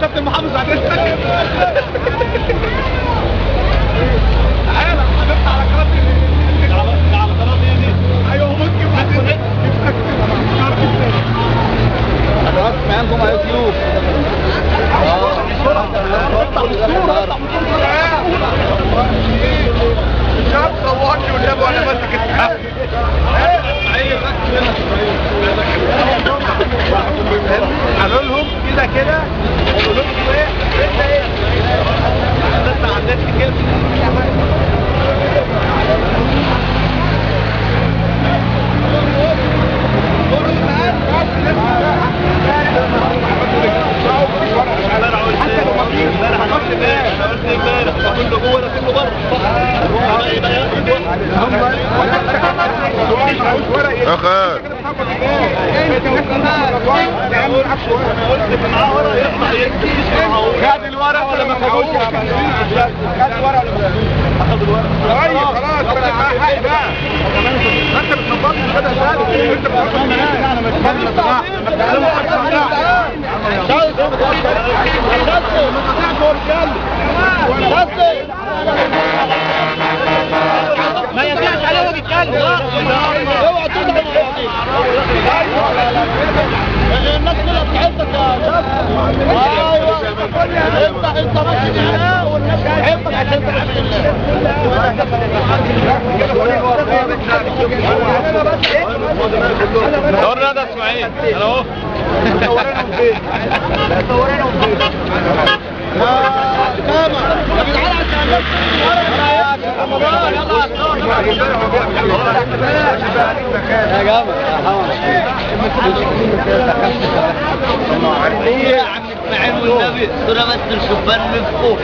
سيادة المحافظ بعد اذنك. تعالى حبيبتي على قناة، على قناة ايه دي؟ ايوه ممكن بعد اذنك. خلاص معاكم على اليوتيوب. اطلع بالصورة، اطلع بالصورة. مش عارف صورني والنبي وانا ماسك السقف. قالوا لهم كده كده، قالوا لهم ايه؟ انت ايه؟ تطلع على النت كده. حتى لو ما فيش كله جوه ده كله بره. خد الورق ولا ما خدوش؟ خد الورق ولا ما خدوش؟ الورق. طيب خلاص انا معايا حق بقى. انت بتنبطني كده يا انت بتنبطني. ما ينفعش عليه وجه الكلب. اوعى تضرب الناس كلها بتحبك يا شاب. ايوه انت ماشي معاه والناس بتحبك عشان تحب الله. دورنا ده اسماعيل انا اهو. صورينهم فين؟ صورينهم فين؟ يا اسامة يا جدعان عشان الناس رمضان. يلا يا جماعة يا عم اسماعيل والنبي صورة بس الشبان نفقوا.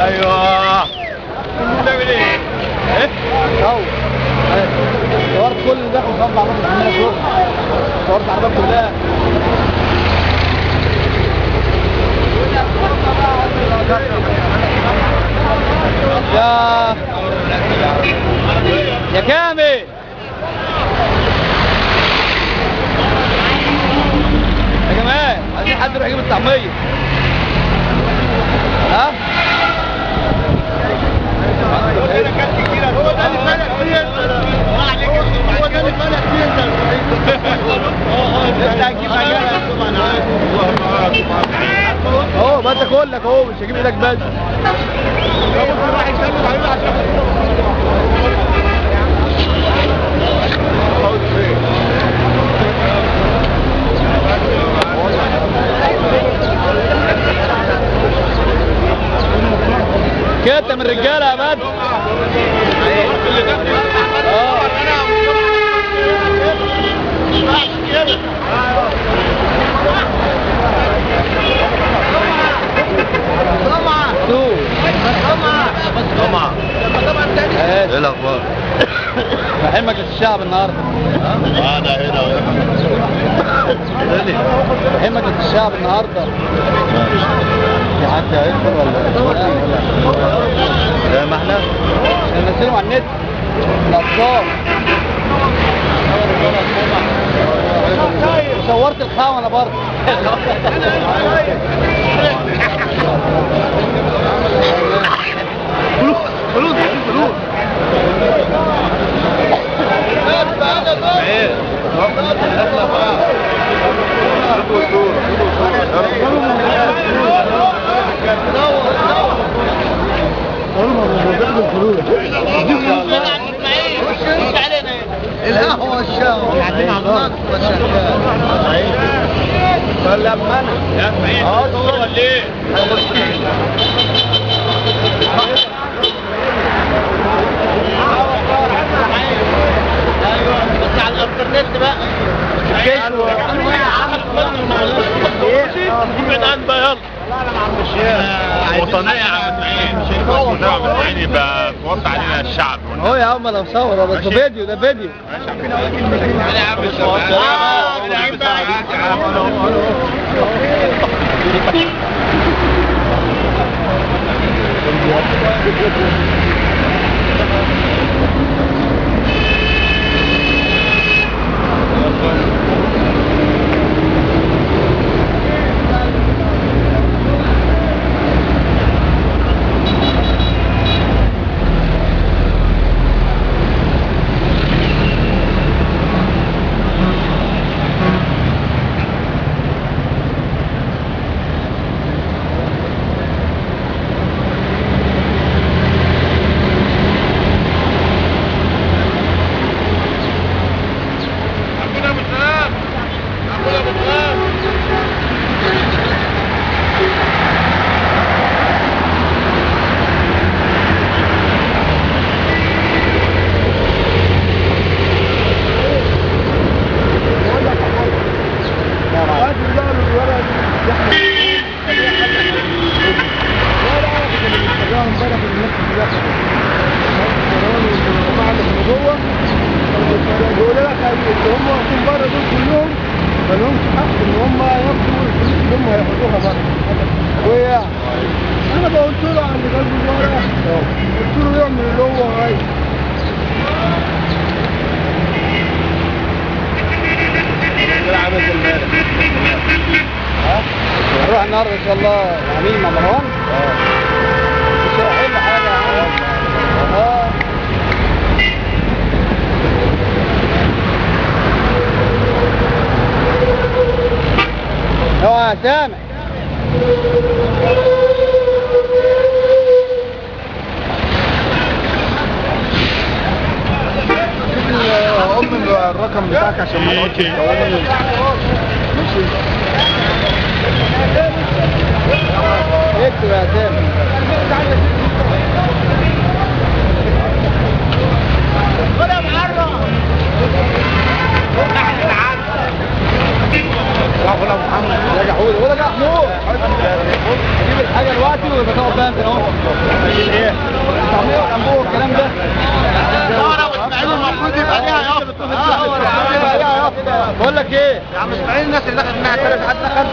ايوه بتعمل ايه؟ ايه؟ صورت كل اللي داخل صورت العربيات كلها شغل. صورت العربيات كلها. يا كامل يا جماعة عايزين حد يروح يجيب الطعمية. ها؟ اهو ما انت كلك اهو مش هجيب ايدك بس. كده من الرجالة يا بدر. ايه الاخبار؟ رايحين مجلس الشعب النهارده. انا هنا رايحين مجلس الشعب النهارده. في حد هيدخل ولا زي ما احنا؟ ننزلهم على النت الاطفال. صورت الخونة برضه. فلوس فلوس فلوس. القهوة والشاي قاعدين على النار والشغال. لما انا يا اسماعيل هو ليه؟ ايوه بس على الانترنت بقى. وطنية يا عم اسماعيل، مش هينفع وطنية يا عم اسماعيل يبقى توطي علينا الشعب. اهو يا عم انا مصور بس فيديو، ده فيديو. ماشي يا عم يا عم. النهارده ان شاء الله مع مين؟ مع مروان؟ مش هيحل حاجة يا عم. اوعى يا سامح. ام الرقم بتاعك عشان ما نقعدش نتكلم. ماشي. اكتب يا سامح. ولا معرة. ولا محمد يا جحود ولا جحود. جيب الحاجة دلوقتي ويبقى تقعد بقى انت اهو. اجيب ايه؟ الطعمية والانبوه والكلام ده. المفروض يبقى ليها يافطة. بقول لك ايه يا عم اسماعيل، الناس اللي دخلت معاها 3 حتى 5.